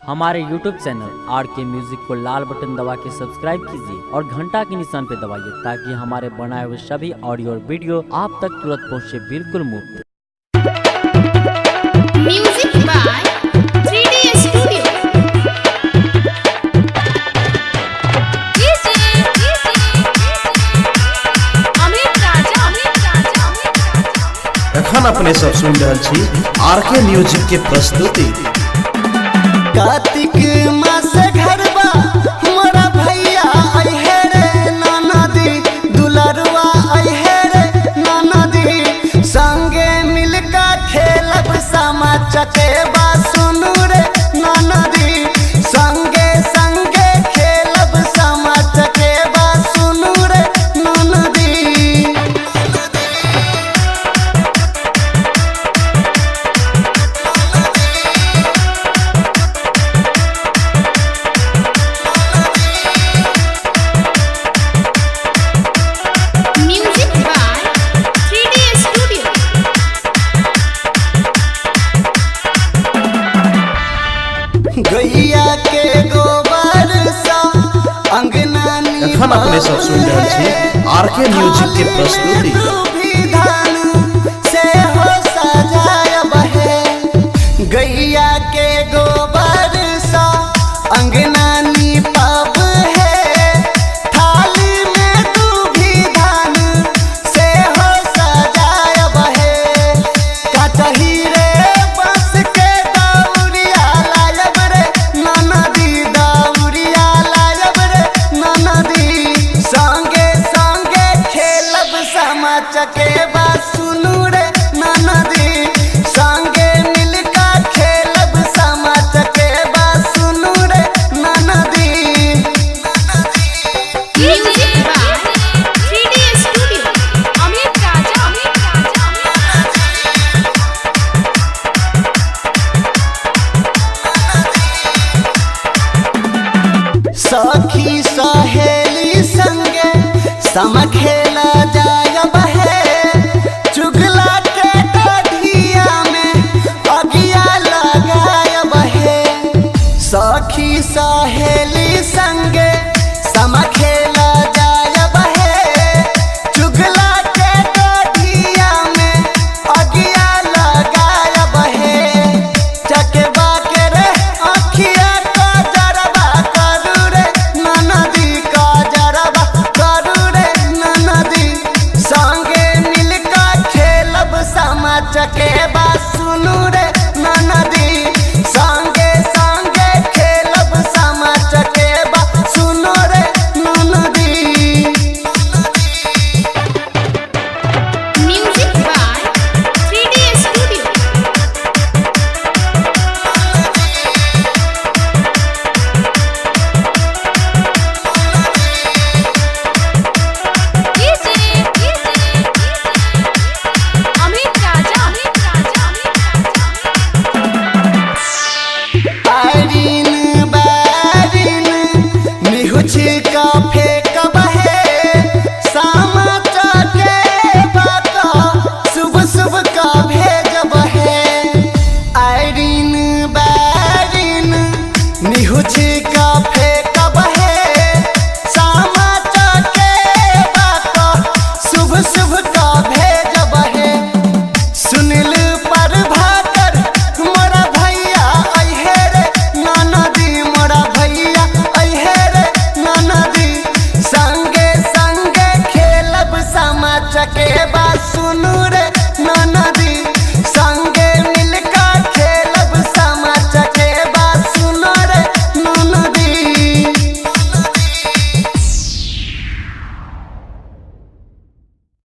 हमारे YouTube channel R K music को लाल button दबा के सब्सक्राइब कीजिए और घंटा के निशान पर दबाइए ताकि हमारे बनाए हुए सभी ऑडियो और वीडियो आप तक तुरंत पहुंचे बिल्कुल मुफ्त। Music by 3D Studio. DJ, Amit Raja, Amit Raja, Amit Raja. एखन अपने सब सुनि रहल छी आर के म्यूजिक के प्रस्तुति। कार्तिक मास घरबा हमारा भैया अइहे रे नाना दी, दुलरुआ अइहे रे नाना दी, संगे मिलकर खेलब सामा चकेबा सुनू रे नाना दी, संगे संगे खेलब सामा चकेबा सुनू रे नाना दी। Music by 3D Studio. गैया के गोबर सा अंगना एखन अपने सब सुनि रहल छी आर के म्यूजिक के प्रस्तुति। से हो सजायब है गैया के गोबर सा अंगना नीपब है, थाली में तू भी धान से हो सजायब है, कचही रे बस के दौरिया लायब रे नाना दी, दौरिया लायब रे नाना दी, संगे संगे खेलब सामा चकेबा सुनू रे नाना दी, संगे मिलकर खेलब सामा चकेबा सुनू रे नाना दी। Music by 3D Studio. Amit Raja, Amit Raja, Amit Raja. सखी सहेली संगे सम खेला जायब है, चुगला के डढ़िया में अगिया लगायब है, सखी सहेली संगे सम खेला जायब है, चुगला के डढ़िया में अगिया लगायब है, चकेबा के रे अखिया का जरबा करू रे नाना दी, का जरबा करू रे नाना दी, संगे मिलकर खेलब सामा चकेबा सुनू रे नाना दी, संगे संगे खेलब सामा चकेबा सुनू रे नाना दी। Music by 3D Studio. DJ, Amit Raja, Amit Raja, Amit Raja. आरिन बारिन निहुछ का फेंकब है, सामा चकेबा का शुभ शुभ का भेजब है, आरिन बारिन निहुछ